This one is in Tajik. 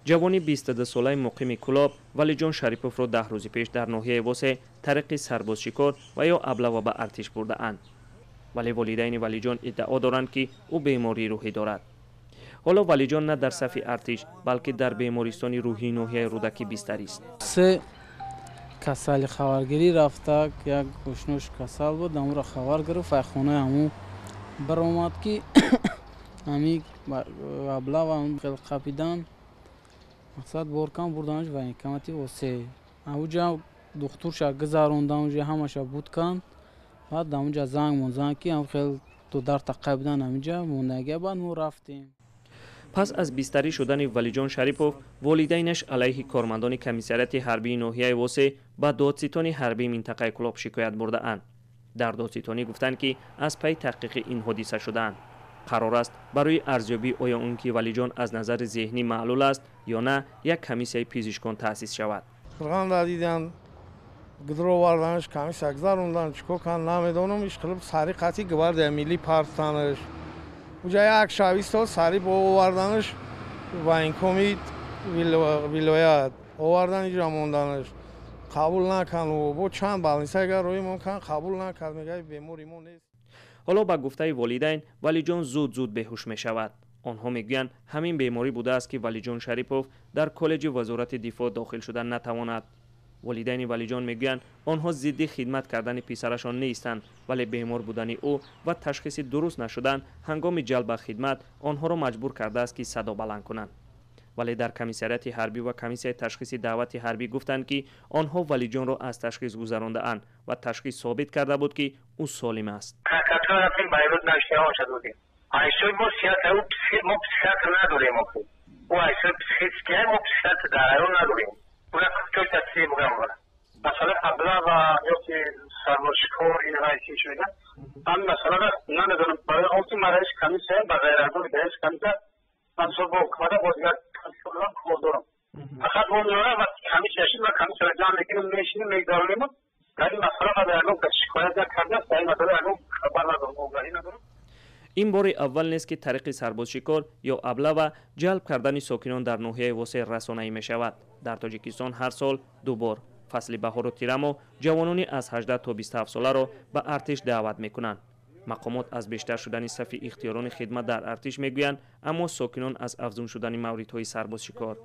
Ҷавони 22-солаи муқими Кӯлоб Валиҷон Шариповро 10 рӯзи пеш дар ноҳияи Восе тариқи сарбозшикор ва ё облава ба артиш бурдаанд. Вале волидайни Валиҷон иддао доранд, ки ӯ бемории рӯҳӣ дорад. Ҳоло Валиҷон на дар сафи артиш, балки дар бемористони рӯҳии ноҳияи Рӯдакӣ бистарист. Се касали хабаргирӣ рафта, як гӯшнӯш касал буд, амуро хабар гирифт, ай хонаи ҳамун баромад, ки ҳами облава хел қапидан, мақсад боркам бурданаш военкомати Восе. Ауҷа духтурша гузарондан, уҷа ҳамаша буд канд. Баъд амуҷа занг монзан, ки ам хел дударта қабидан, амиҷа мондагия. Баъд мо рафтем. Пас аз бистарӣ шудани Валиҷон Шарипов, волидайнаш алайҳи кормандони комиссариати ҳарбии ноҳияи Восе ба додситони ҳарбии минтақаи Кӯлоб шикоят бурдаанд. Дар додситонӣ гуфтанд, ки аз пайи таҳқиқи ин ҳодиса шудаанд. Қарор аст, барои арзёбӣ, оё он ки Валиҷон аз назари зеҳнӣ маълул аст ё на, як комиссияи пизишкон таъсис шавад. Қирғанда дидан, гидроварданаш, комиссия гузарондан, чӣ кор кан, намедонам. Ишқилиб, сари қатъи гвардия миллӣ партанаш, уҷа як шаб истод, сари бо оварданаш военкоми вилоят овардан, иҷа монданаш, қабул накан. Бо чанд больницага роимон кан, қабул накард, мега, бемори мо нест. Ҳоло, ба гуфтаи волидайн, Валиҷон зуд зуд беҳуш мешавад. Онҳо мегӯянд, ҳамин беморӣ будааст, ки Валиҷон Шарипов дар коллеҷи Вазорати дифоъ дохил шуда натавонад. Волидайни Валиҷон мегӯянд, онҳо зидди хидмат кардани писарашон нестанд, вале бемор будани ӯ ва ташхиси дуруст нашудан ҳангоми ҷалб ба хидмат онҳоро маҷбур кардааст, ки садо баланд кунанд. Вале дар комиссариати ҳарбӣ ва комиссияи ташхиси даъвати ҳарбӣ гуфтанд, ки онҳо Валиҷонро аз ташхис гузарондаанд ва ташхис собит карда буд, ки ӯ солим аст. Прокуратура рафтем, байрут навиштаҳоша додем. Айсои мо мо психиатр надорем охи. Ӯ айсои психический, мо психиатр дар район надорем. Ура точно чизе бугам. Масъала облава ёки сарбозшикор ин шуда, ҳамин масъалара намедонам, барои он ки ман раиси комиссия, ба ғайр аз он раиси комиссия, ман бо ҳукумата бо дигар кор дорам. Фақат мо меорам, вақти комиссия шуд, ма комиссияро ҷамъ мекунем, мешинем, мегузаронем. Дар ин масъала ман ягон кас шикоят накардааст, дар ин масъала ягон хабар надорам, огаҳӣ надорам. Ин бори аввал нест, ки тариқи сарбозшикор ё облава ҷалб кардани сокинон дар ноҳияи Восе расонаӣ мешавад. Дар Тоҷикистон ҳар сол ду бор, фасли баҳору тирамоҳ, ҷавонони аз 18 то 27 соларо ба артиш даъват мекунанд. Мақомот аз бештар шудани сафи ихтиёрони хидмат дар артиш мегӯянд, аммо сокинон аз афзун шудани мавридҳои сарбозшикор